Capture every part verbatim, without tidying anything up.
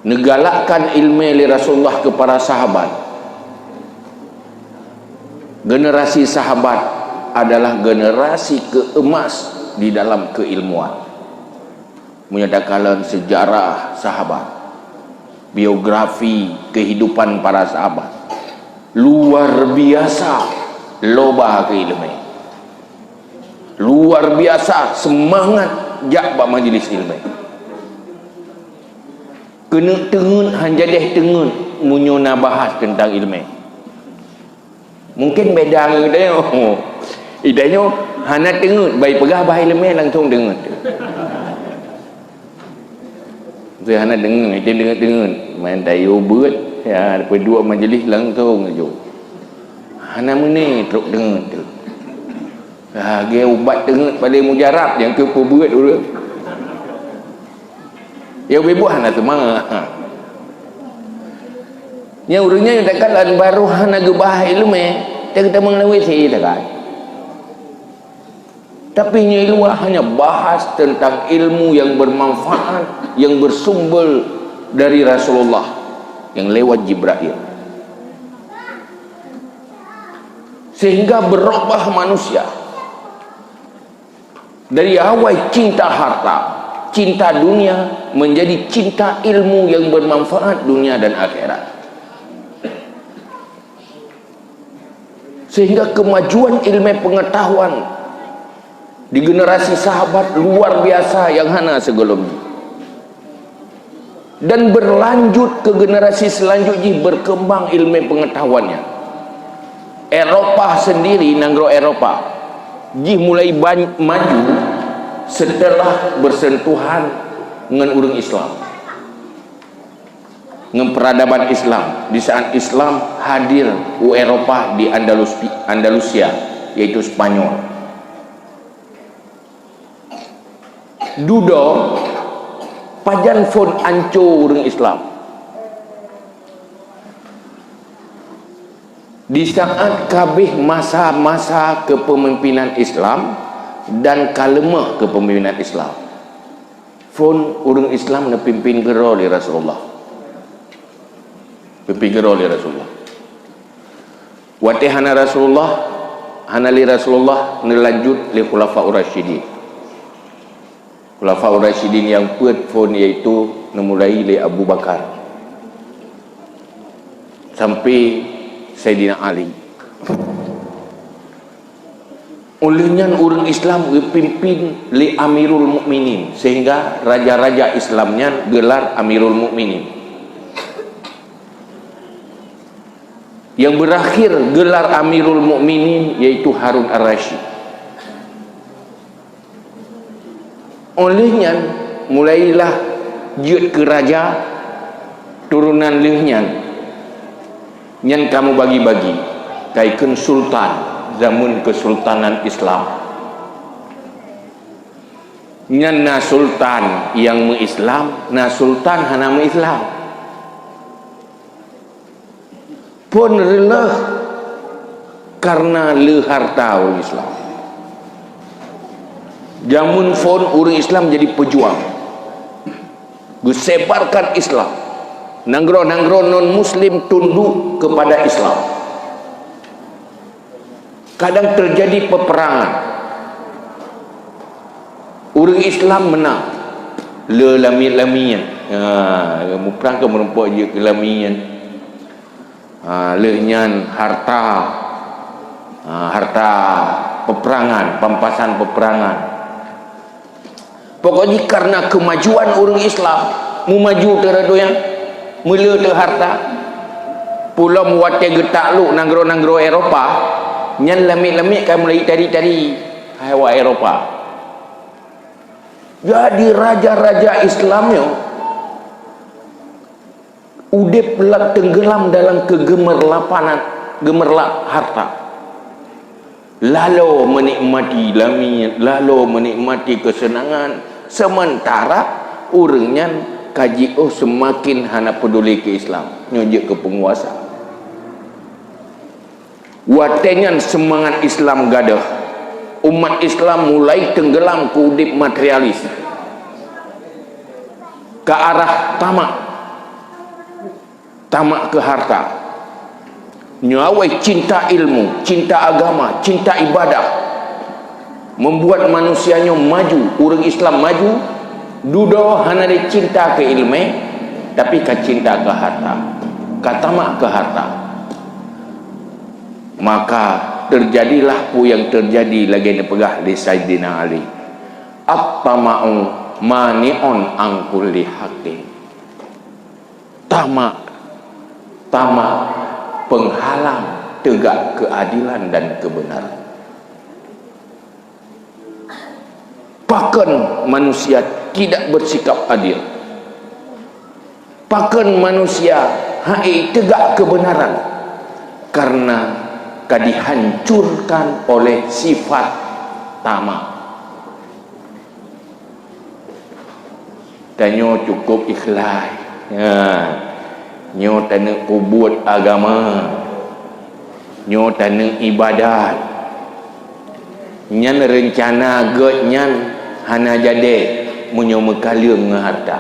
Neugalakkan ilmé lé Rasulullah keu para sahabat. Generasi sahabat adalah generasi keu emas di dalam keilmuan. Meunyoe takalon sejarah sahabat, biografi kehidupan para sahabat, luar biasa loba keu ilmé. Luar biasa seumangat jak bak majlis ilmé. Keuneuk teungeut han jadeh teungeut meunyoe na bahas teuntang ilmé. Mungken beda ngon geutanyoe. Geutanyoe hana teungeut, bai peugah bah ilmé langsong teungeut. Saya hana deungoe, itu deungoe-deungoe. Main tayo buet, ya, peuduek majlis langsong aju. Hana meune trok deungoe tu. Lagèe ubat teungeut paléng mujarab nyang keu peubuet ureueng. Ya, beubuet hana seumangat. Nyang ureueng nyan takalon baru hana geubahas ilmé, teuka tamong lawét si takalon. Tapi nyoe luwa hanya bahas tentang ilmu yang bermanfaat, yang bersumber dari Rasulullah, yang lewat Jibrail. Sehingga berubah manusia dari awai cinta harta, cinta dunia, menjadi cinta ilmu yang bermanfaat dunia dan akhirat. Sehingga kemajuan ilmu pengetahuan di generasi sahabat luar biasa yang hana sigohlom jih. Dan berlanjut ke generasi selanjut jih berkembang ilmu pengetahuannya. Eropa sendiri, nanggroe Eropa, jih mulai ban-, maju setelah bersentuhan ngon ureueng Islam. Ngon peradaban Islam, di saat Islam hadir u Eropa di Andalus-, Andalusia, yaitu Spanyol. Dudoe, pajan phon anco ureueng Islam. Di saat kabeh masa-masa kepemimpinan Islam dan ka leumoh kepemimpinan Islam. Phon ureueng Islam neupimpin keudroe lé Rasulullah. Pimpin keudroe lé Rasulullah. Watèe hana Rasulullah, hana lé Rasulullah, neulanjut lé Khulafaur Rasyidin. Khulafaur Rasyidin nyang peuet phon yaitu neumulai lé Abu Bakar sampai Saidina Ali. Óh lheueh nyan ureueng Islam geupimpin lé Amirul Mukminin, sehingga raja-raja Islam nyan geular Amirul Mukminin. Yang berakhir gelar Amirul Mukminin yaitu Harun Ar-Rasyid. Óh lheueh nyan, mulailah jeuet keu raja turonan lheueh nyan. Nyan ka meubagi-bagi, ka ikheun sultan, zaman kesultanan Islam. Nyan na sultan nyang meu-Islam, na sultan hana meu-Islam. Phon reuloh kareuna le harta ureueng Islam. Jameun phon ureueng Islam jadi peujuang, geusebarkan Islam. Nanggroe-nanggroe non-muslim tunduk kepada Islam. Kadang terjadi peperangan. Ureueng Islam meunang. Le lamiet-lamiet. Ha, muprang keu meurumpok jeuet keu lamiet. Ha, lheueh nyan harta. Ha, harta peperangan, pampasan peperangan. Pokok jih kareuna keumajuan ureueng Islam, meumaju teuh rot donya, meule teuh harta. Pulom watèe geutaklok nanggroe-nanggroe Eropa, nyan lamiet-lamiet ka mulai tari-tari hai awak Eropa. Jadi raja-raja Islam nyoe udeb lam, tenggelam dalam kegeumeulapanan, geumeulap harta. Lalo menikmati lamiet, lalo menikmati kesenangan, sementara ureueng nyan ka jiôh seumaken hana peuduli keu Islam, nyoe jeuet keu peunguasa. Watèe nyan seumangat Islam gadôh. Umat Islam mulai tenggelam keu udeb materialis, ke arah tamak. Tamak keu harta. Nyoe awai cinta ilmu, cinta agama, cinta ibadah. Membuat manusia nyoe maju, ureuëng Islam maju, dudoe hana lé cinta keu iéleumé, tapi ka cinta keu harta, ka tamak keu harta. Maka terjadilah peue nyang terjadi lagée neupeugah lé Saidina Ali, "At-tama'u mani'un an kulli haqqin." Tamak, tamak penghalang tegak keadilan dan kebenaran. Pakon manusia tidak bersikap adil? Pakon manusia hai tegak kebenaran? Karena ka dihancurkan oleh sifat tamak. Tanyoe cukup ikhlaih. Ha. Nyoe taneuk peubuet agama. Nyoe taneuk ibadat. Nyan reuncana gét nyan hana jadi meunyoe meukaleueng ngon harta.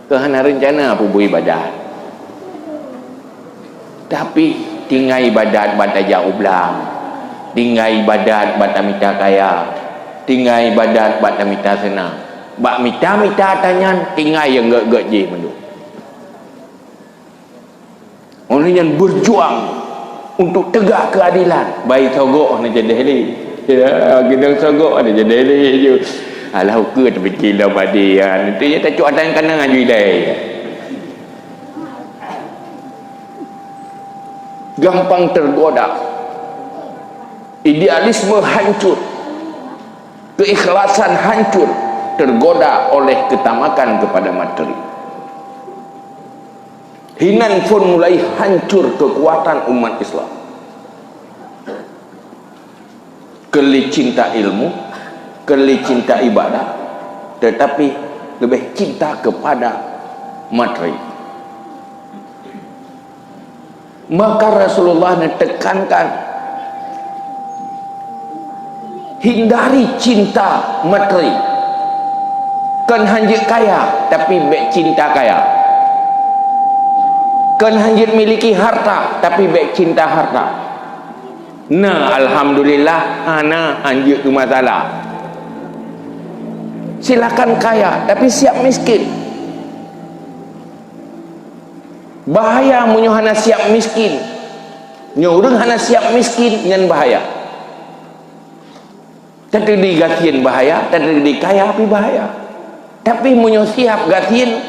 Keu hana reuncana peubuet ibadat. Tapi tinggai ibadat bak tajak u blang, tinggai ibadat bak tamita kaya, tinggai ibadat bak tamita seunang. Bak mita-mita tanyan tinggai nyang gét-gét jih mandum. Oleh nyan berjuang untuk tegak keadilan. Bai sogok hana jadi lé. Ya, geudong sogok hana jadi lé ju. Alah ukeue teupike lom ade, ya. Nanti ya tacok atan kana ju ilai. Gampang tergoda. Idealisme hancur. Keikhlasan hancur, tergoda oleh ketamakan kepada materi. Hinan phon mulai hancur kekuatan umat Islam. Keu lé cinta ilmu, keu lé cinta ibadah, tetapi leubeh cinta kepada materi. Maka Rasulullah neutekankan, hindari cinta materi. Kon hanjeuet kaya, tapi bék cinta kaya. Kon hanjeuet miliki harta, tapi bék cinta harta. Na, alhamdulillah, hana hanjeuet keu masalah. Silakan kaya, tapi siap miskin. Bahaya meunyoe hana siap miskin. Nyoe ureuëng hana siap miskin, nyan bahaya. Tateubi gasien bahaya, tateubi kaya pih bahaya. Tapi meunyoe siap gasien,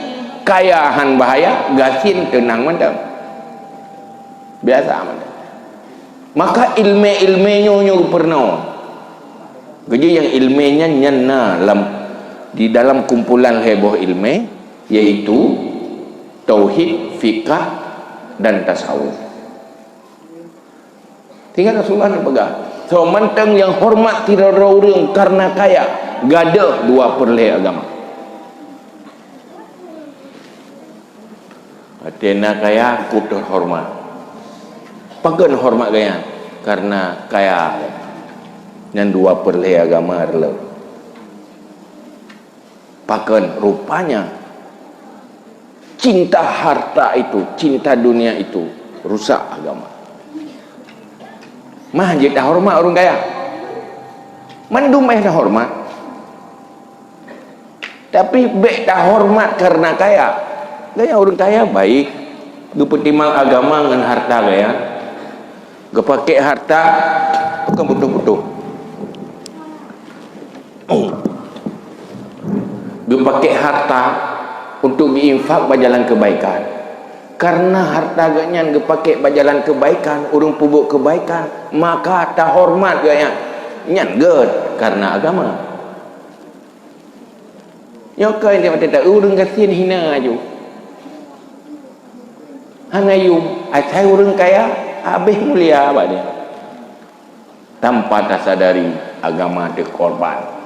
kaya han bahaya, gasien teunang mantong. Biasa mantong. Maka ilmé-ilmé nyoe nyoe peurunoe. Jadi nyang ilmé nyan, nyan na lam, di dalam kumpulan lhée boh ilmé, yaitu tauhid, fikah, dan tasawuf. Tinggai Rasulullah neupeugah, soe mantong nyang horeumat sidroe-droe ureuëng kareuna kaya, gadôh dua peureulée agama. Watée na kaya, ku teuhoreumat. Pakon horeumat gaya? Kareuna kaya. Nyan dua peureulée agama reuloh. Pakon? Rupanya, cinta harta itu, cinta dunia itu rusak agama. Mah jeuet tahoreumat ureuëng kaya. Mandum eh tahoreumat. Tapi bék tahoreumat kareuna kaya. Gaya ureuëng kaya baik, geupeutimang agama ngon harta gaya. Geupakék harta, bukan butuh-butuh. Geupakék harta untuk geuinfak bak jalan keubaikan. Kareuna harta geuhnyan geupakék bak jalan keubaikan, ureuëng peubuet keubaikan, maka tahoreumat geuhnyan. Nyan gét kareuna agama. Nyoe keuh nyang watée ta ureuëng gasien hina aju. Hana yum, asai ureuëng kaya habéh mulia bak dia. Tanpa tasadari agama teukorban.